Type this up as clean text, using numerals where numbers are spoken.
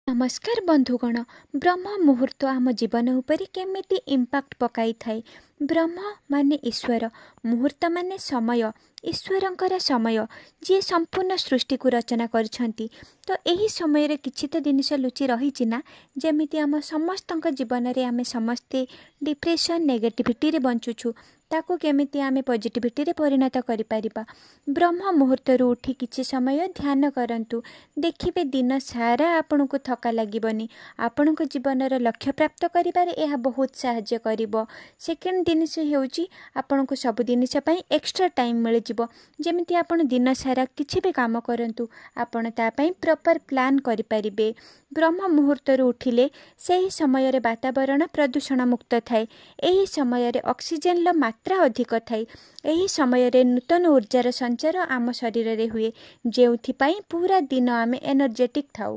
ନମସ୍କାର ବନ୍ଧୁଗଣ, ବ୍ରହ୍ମ ମୁହୂର୍ତ୍ତ ଆମ ଜୀବନ ଉପରେ କେମିତି ଇମ୍ପାକ୍ଟ ପକାଇଥାଏ? ବ୍ରହ୍ମ ମାନେ ଈଶ୍ୱର, ମୁହୂର୍ତ୍ତ ମାନେ ସମୟ, ଈଶ୍ୱରଙ୍କର ସମୟ, ଯିଏ ସମ୍ପୂର୍ଣ୍ଣ ସୃଷ୍ଟିକୁ ରଚନା କରିଛନ୍ତି। ତ ଏହି ସମୟରେ କିଛି ତ ଜିନିଷ ଲୁଚି ରହିଛି ନା? ଯେମିତି ଆମ ସମସ୍ତଙ୍କ ଜୀବନରେ ଆମେ ସମସ୍ତେ ଡିପ୍ରେସନ୍, ନେଗେଟିଭିଟିରେ ବଞ୍ଚୁଛୁ, ତାକୁ କେମିତି ଆମେ ପଜିଟିଭିଟିରେ ପରିଣତ କରିପାରିବା? ବ୍ରହ୍ମ ମୁହୂର୍ତ୍ତରୁ ଉଠି କିଛି ସମୟ ଧ୍ୟାନ କରନ୍ତୁ, ଦେଖିବେ ଦିନ ସାରା ଆପଣଙ୍କୁ ଥକା ଲାଗିବନି। ଆପଣଙ୍କ ଜୀବନର ଲକ୍ଷ୍ୟ ପ୍ରାପ୍ତ କରିବାରେ ଏହା ବହୁତ ସାହାଯ୍ୟ କରିବ। ସେକେଣ୍ଡ ଜିନିଷ ହେଉଛି, ଆପଣଙ୍କୁ ସବୁ ଜିନିଷ ପାଇଁ ଏକ୍ସଟ୍ରା ଟାଇମ୍ ମିଳିଯିବ। ଯେମିତି ଆପଣ ଦିନ ସାରା କିଛି ବି କାମ କରନ୍ତୁ, ଆପଣ ତା ପାଇଁ ପ୍ରପର୍ ପ୍ଲାନ୍ କରିପାରିବେ। ବ୍ରହ୍ମ ମୁହୂର୍ତ୍ତରୁ ଉଠିଲେ ସେହି ସମୟରେ ବାତାବରଣ ପ୍ରଦୂଷଣ ମୁକ୍ତ ଥାଏ। ଏହି ସମୟରେ ଅକ୍ସିଜେନର ମାତ୍ରା ଅଧିକ ଥାଏ। ଏହି ସମୟରେ ନୂତନ ଉର୍ଜାର ସଞ୍ଚାର ଆମ ଶରୀରରେ ହୁଏ, ଯେଉଁଥିପାଇଁ ପୁରା ଦିନ ଆମେ ଏନର୍ଜେଟିକ୍ ଥାଉ।